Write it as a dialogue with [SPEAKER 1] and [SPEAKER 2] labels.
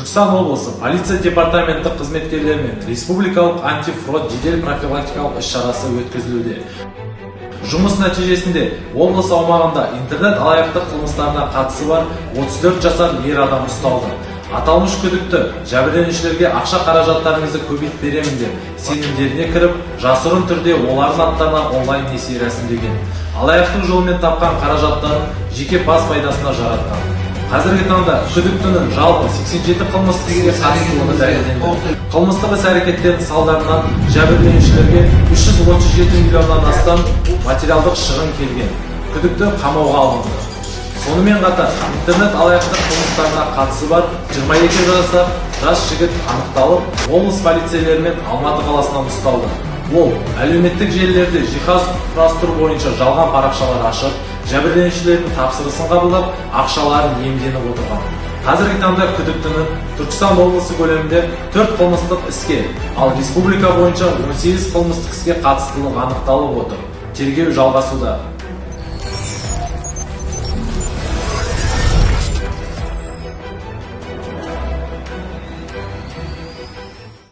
[SPEAKER 1] Түркістан облысы полиция департаменті қызметкерлерімен республикалық антифрод жедел профилактикалық іс-шарасы өткізілуде. Жұмыс нәтижесінде облыс аумағында интернет алаяқтық қылмыстарына қатысы бар 34 жасар ер адам ұсталды. Аталмыш күдікті жәбірленушілерге ақша қаражаттарыңызды көбейтіп беремін деп сенімдеріне кіріп, жасырын түрде олардың аттарына онлайн несие рәсімдеген. Алаяқтық жолмен тапқан қаражаттарын жеке бас пайдасына жаратқан. Қазіргі таңда күдіктінің жалпы 87 қылмыстық іске қатыстылығы дәлелденді. Қылмыстық іс әрекеттерінің салдарынан жәбірленушілерге 337 миллионнан астам материалдық шығын келген. Күдікті қамауға алынды. Сонымен қатар интернет алаяқтық қылмыстарына қатысы бар 22 жасар жас жігіт анықталып, облыс полицейлерімен Алматы қаласынан ұсталды. Ол әлеуметтік желілерде жиһаз құрастыру бойынша жалған парақшалар ашып, жәбірленушілердің тапсырысын қабылдап, ақшаларын иемденіп отырған. Қазіргі таңда күдіктінің Түркістан облысы көлемінде 4 қылмыстық іске, ал республика бойынша 18 қылмыстық іске қатыстылығы анықталып отыр. Тергеу жалғасуда.